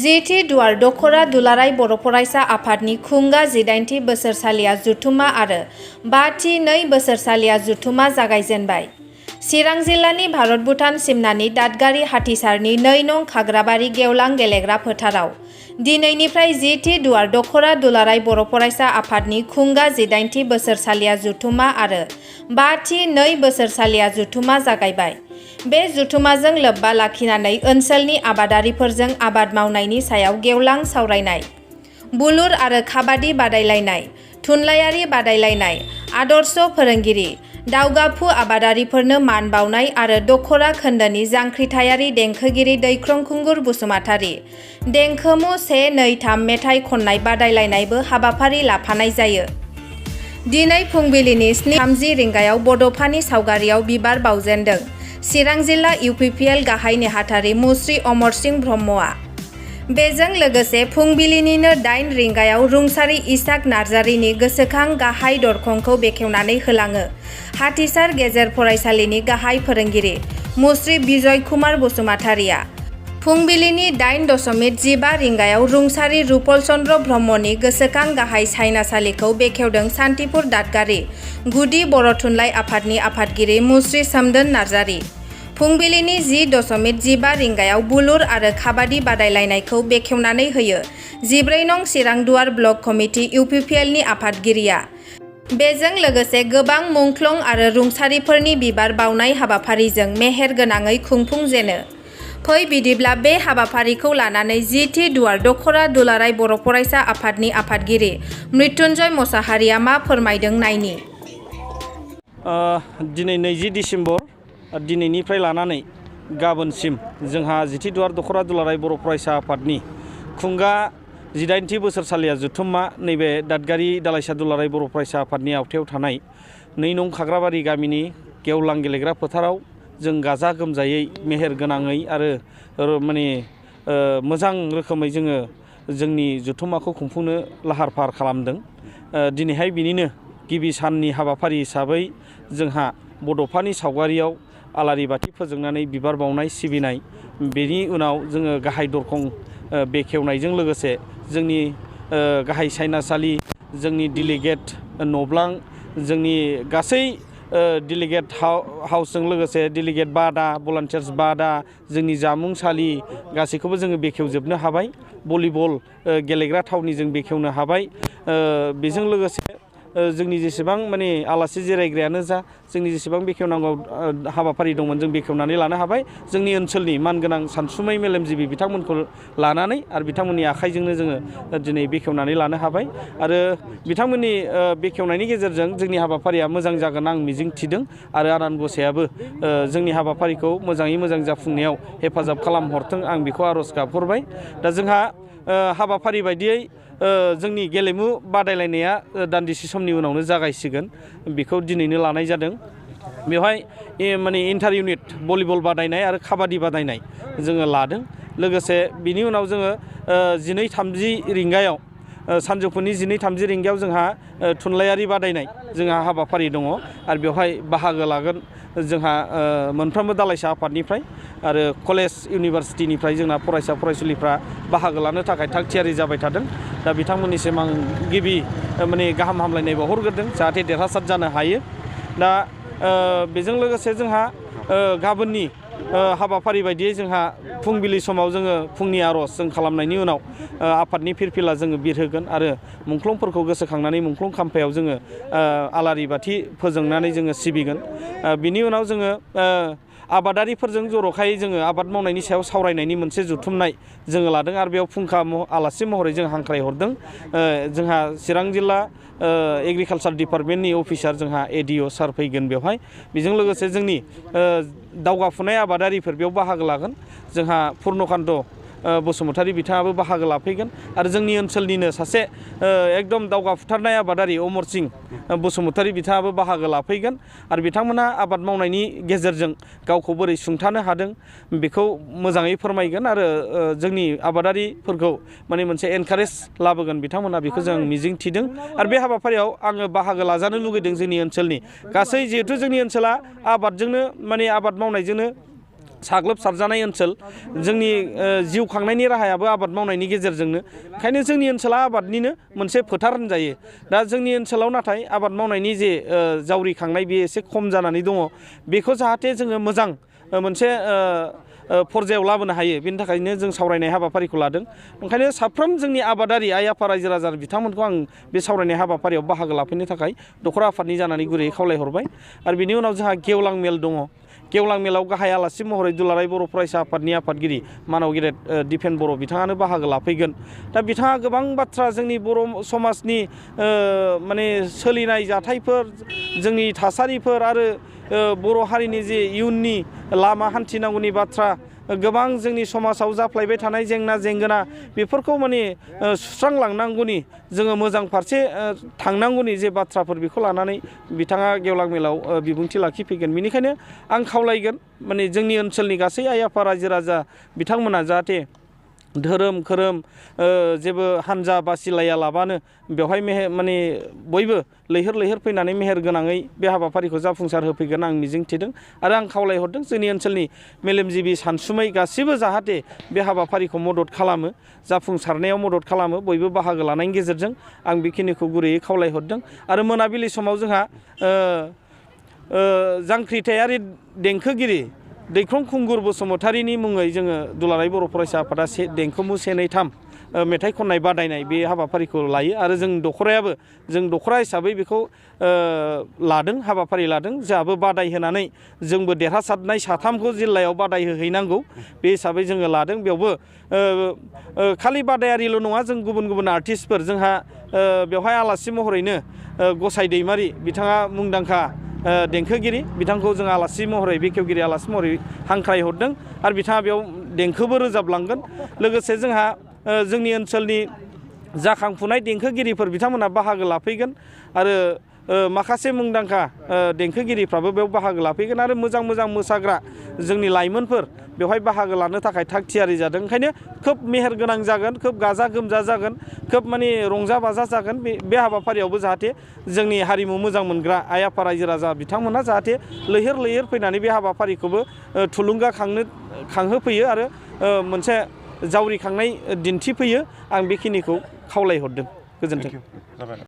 जिथि दुवार दख'रा दुलाराय बर' फरायसा आफादनि खुंगा 18थि बोसोरसालिया जुथुमा आरो 5थि 2 बोसोरसालिया जुथुमा जागायजेनबाय। चिरां जिल्लानि भारत भुटान सिमनानि दादगारि हाथिसारनि 2 नं खाग्राबारि गेवलां गेलेग्रा फोथाराव दिनैनिफ्राय 10थि दुवार दख'रा दुलाराय बर' फरायसा आफादनि खुंगा 18थि बोसोरसालिया जुथुमा आरो 5थि 2 बोसोरसालिया जुथुमा जागायबाय। बे जुथुमाजों लोब्बा लाखिनानै ओनसोलनि आबादारिफोरजों आबाद मावनायनि सायाव गेवलां सावरायनाय, बुलुर आरो काबादि बादायलायनाय, थुनलाइयारि बादायलायनाय, आदर्श फोरोंगिरि, दावगाफु आबादारिफोरनो मान बावनाय आरो दख'रा खोन्दोनि जांख्रिथायारि देंखोगिरि दैख्रंखुंगुर बसुमतारी देंखोमु 1-2-3 मेथाइ खननाय बादायलायनायबो हाबाफारि लाफानाय जायो। दिनै फुंबिलिनि 7:30 रिंगायाव बड'फानि सावगारियाव बिबार बावजेनदों चिरां जिल्ला UPPL गाहाय नेहाथारि मुस्रि अमर सिंह ब्रह्मआ। बेजों लोगोसे फुंबिलिनिनो 8 रिंगायाव रुंसारि इसाक नार्जारिनि गोसोखां गाहाय दरखंखौ बेखेवनानै होलाङो हाथिसार गेजेर फरायसालिनि गाहाय फोरोंगिरि मुस्रि बिजय कुमार बसुमतारीआ। फुंबिलिनि 8:15 रिंगायाव रुंसारि रुपल चन्द्र ब्रह्मनि गोसोखां गाहाय सायनासालिखौ बेखेवदों सान्तिपुर दादगारि गुदि बर' थुनलाइ आफादनि आफादगिरि मुस्रि सोमदोन नार्जारि। फुंबिलिनि 10:15 रिंगायाव बुलुर आरो काबादि बादायलायनायखौ बेखेवनानै होयो 14 नं चिरां दुवार ब्लक कमिटि UPPLनि आफादगिरिया। बेजों लोगोसे गोबां मुंख्लं आरो रुंसारिफोरनि बिबार बावनाय हाबाफारिजों मेहेर गोनाङै खुंफुंजेनो। फै बिदिब्ला बे हाबाफारिखौ लानानै 10थि दुवार दख'रा दुलाराय बर' फरायसा आफादनि आफादगिरि मृत्युंजय मोसाहारिया मा फोरमायदों नायनि। दिनै 20 डिसेम्बर दिनैनिफ्राय लानानै गाबोनसिम जोंहा 10थि दुवार दख'रा दुलाराय बर' फरायसा आफादनि खुंगा 18थि बोसोरसालिया जुथुमा नैबे दादगारि दालाइसा दुलाराय बर' फरायसा आफादनि आवथायाव थानाय 2 नं खाग्राबारि गामिनि गेवलां गेलेग्रा फोथाराव जों गाजा गोमजायै मेहेर गोनाङै आरो मोजां रोखोमै जोङो जोंनि जुथुमाखौ खुंफुंनो लाहार फाहार खालामदों। दिनैहाय बिनिनो गिबि साननि हाबाफारि हिसाबै जोंहा बड'फानि सावगारियाव आलारि बाथि फोजोंनानै बिबार बावनाय सिबिनाय, बेनि उनाव जोङो गाहाय दरखं बेखेवनायजों लोगोसे जोंनि गाहाय सायनासालि, जोंनि डेलिगेट न'ब्लां, जोंनि गासै डेलिगेट हाउसजों लोगोसे डेलिगेट बादा, भलान्टियार्स बादा, जोंनि जामुंसालि गासैखौबो जोङो बेखेवजोबनो हाबाय। भलिबल गेलेग्रा थावनि जों बेखेवनो हाबाय। बेजों लोगोसे जोंनि जेसेबां आलासि जिरायग्रायानो जा, जोंनि जेसेबां बेखेवनांगौ हाबाफारि दंमोन जों बेखेवनानै लानो हाबाय। जोंनि ओनसोलनि मानगोनां सानसुमै मेलेमजिबि बिथांमोनखौ लानानै आरो बिथांमोननि आखाइजोंनो जोङो दिनै बेखेवनानै लानो हाबाय आरो बिथांमोननि बेखेवनायनि गेजेरजों जोंनि हाबाफारिया मोजां जागोन आं मिजिं थिदों आरो आनान गसायाबो जोंनि हाबाफारिखौ मोजाङै मोजां जाफुंनायाव हेफाजाब खालामहरथों आं बेखौ आर'ज गाबहरबाय। दा जोंहा हाबाफारि बायदियै जोंनि गेलेमु बादायलायनाया दान्दिसे समनि उनावनो जागायसिगोन, बेखौ दिनैनो लानाय जादों। बेवहाय इन्टार इउनिट भलिबल बादायनाय आरो काबादि बादायनाय जोङो लादों। लोगोसे बिनि उनाव जोङो 12:30 रिंगायाव सानजौफुनि 12:30 रिंगायाव जोंहा थुनलाइयारि बादायनाय जोंहा हाबाफारि दङ आरो बेवहाय बाहागो लागोन जोंहा मोनफ्रोमबो दालाइसा आफादनिफ्राय आरो कलेज इउनिभारसिटिनिफ्राय जोंना फरायसा फरायसुलिफ्रा बाहागो लानो थाखाय थाग थियारि जाबाय थादों। दा बिथांमोननिसिम आं गिबि गाहाम हामलायनाय बावहरग्रोदों जाहाथे देरहासार जानो हायो। दा बेजों लोगोसे जोंहा गाबोननि हाबाफारि बायदियै जोंहा फुंबिलि समाव जोङो फुंनि आर'ज जों खालामनायनि उनाव आफादनि फिरफिला जोङो बिरहोगोन आरो मुंख्लंफोरखौ गोसोखांनानै मुंख्लं खाम्फायाव जोङो आलारि बाथि फोजोंनानै जोङो सिबिगोन। बिनि उनाव जोङो आबादारिफोरजों जर'खायै जोङो आबाद मावनायनि सायाव सावरायनायनि मोनसे जुथुमनाय जोङो लादों आरो बेयाव फुंखा आलासि महरै जों हांख्रायहरदों जोंहा चिरां जिल्ला एग्रिकालसार डिपार्टमेन्टनि अफिसार जोंहा ADO सार फैगोन बेवहाय। बेजों लोगोसे जोंनि दावगाफुनाय आबादारिफोर बेयाव बाहागो लागोन। जोंहा पुर्नकान्त बसुमतारी बिथाङाबो बाहागो लाफैगोन आरो जोंनि ओनसोलनिनो सासे एकदम दावगाफुथारनाय आबादारि अमर सिंह बसुमतारी बिथाङाबो बाहागो लाफैगोन आरो बिथांमोना आबाद मावनायनि गेजेरजों गावखौ बोरै सुंथानो हादों बेखौ मोजाङै फोरमायगोन आरो जोंनि आबादारिफोरखौ मोनसे एनकारेज लाबोगोन बिथांमोना, बेखौ जों मिजिं थिदों। आरो बे हाबाफारियाव आङो बाहागो लाजानो लुगैदों जोंनि ओनसोलनि गासै, जिहेथु जोंनि ओनसोला आबादजोंनो आबाद मावनायजोंनो साग्लोबसारजानाय ओनसोल जोंनि जिउ खांनायनि राहायाबो आबाद मावनायनि गेजेरजोंनो ओंखायनो जोंनि ओनसोला आबादनिनो मोनसे फोथार होनजायो दा जोंनि ओनसोलाव नाथाय आबाद मावनायनि जे जावरिखांनाय बे एसे खम जानानै दङ बेखौ जाहाथे जोङो मोजां मोनसे पर्यायाव लाबोनो हायो बेनि थाखायनो जों सावरायनाय हाबाफारिखौ लादों ओंखायनो साफ्रोम जोंनि आबादारि आइ आफा रायजो राजा बिथांमोनखौ आं बे सावरायनाय हाबाफारियाव बाहागो लाफैनो थाखाय दख'र आफादनि जानानै गुरैयै खावलायहरबाय आरो बिनि उनाव जोंहा गेवलां मेल दङ गेवलां मेलाव गाहाय आलासि महरै दुलाराय बर' फरायसा आफादनि आफादगिरि मानाव गेदेर दिपेन बर' बिथाङानो बाहागो लाफैगोन दा बिथाङा गोबां बाथ्रा जोंनि बर' समाजनि माने सोलिनाय जाथायफोर जोंनि थासारिफोर आरो बर' हारिनि जे इयुननि लामा हान्थिनांगौनि बाथ्रा गोबां जोंनि समाजाव जाफ्लायबाय थानाय जेंना जेंगोना बेफोरखौ माने सुस्रांलांनांगौनि जोङो मोजां फारसे थांनांगौनि जे बाथ्राफोर बेखौ लानानै बिथाङा गेवलां मेलाव बिबुंथि लाखिफैगोन बेनिखायनो आं खावलायगोन माने जोंनि ओनसोलनि गासै आइ आफा रायजो राजा बिथांमोना जाहाथे धोरोम खोरोम जेबो हानजा बासिलाया लाबानो बेवहाय माने बयबो लैहोर लैहोर फैनानै मेहेर गोनाङै बे हाबाफारिखौ जाफुंसार होफैगोन आं मिजिंथिदों आरो आं खावलायहरदों जोंनि ओनसोलनि मेलेमजिबि सानसुमै गासिबो जाहाथे बे हाबाफारिखौ मदद खालामो जाफुंसारनायाव मदद खालामो बयबो बाहागो लानायनि गेजेरजों आं बेखिनिखौ गुरैयै खावलायहरदों आरो मोनाबिलि समाव जोंहा जांख्रिथायारि देंखोगिरि दैख्रं खुंगुर बसुमतारिनि मुङै जोङो दुलाराय बर' फरायसा आफादा देंखोमु 1, 2, 3 मेथाइ खननाय बादायनाय बे हाबाफारिखौ लायो आरो जों दख'रायाबो जों दख'रा हिसाबै बेखौ लादों हाबाफारि लादों जोंहाबो बादाय होनानै जोंबो देरहासारनाय साथामखौ जिल्लायाव बादाय होहैनांगौ बे हिसाबै जोङो लादों बेयावबो खालि बादायारिल' नङा जों गुबुन गुबुन आर्टिस्टफोर जोंहा बेवहाय आलासि महरैनो गसाइ दैमारि बिथाङा मुंदांखा देंखोगिरि बिथांखौ जों आलासि महरै बेखेवगिरि आलासि महरै हांख्रायहरदों आरो बिथाङा बेयाव देंखोबो रोजाबलांगोन लोगोसे जोंहा जोंनि ओनसोलनि जाखांफुनाय देंखोगिरिफोर बिथांमोना बाहागो लाफैगोन आरो माखासे मुंदांखा देंखोगिरिफ्राबो बेयाव बाहागो लाफैगोन आरो मोजां मोजां मोसाग्रा जोंनि लाइमोनफोर बेवहाय बाहागो लानो थाखाय थाग थियारि जादों ओंखायनो खोब मेहेर गोनां जागोन खोब गाजा गोमजा जागोन खोब माने रंजा बाजा जागोन बे हाबाफारियावबो जाहाथे जोंनि हारिमु मोजां मोनग्रा आइ आफा रायजो राजा बिथांमोना जाहाथे लैहोर लैहोर फैनानै बे हाबाफारिखौबो खांहोफैयो आरो मोनसे जावरिखांनाय दिन्थिफैयो आं बेखिनिखौ खावलायहरदों गोजोन्थों।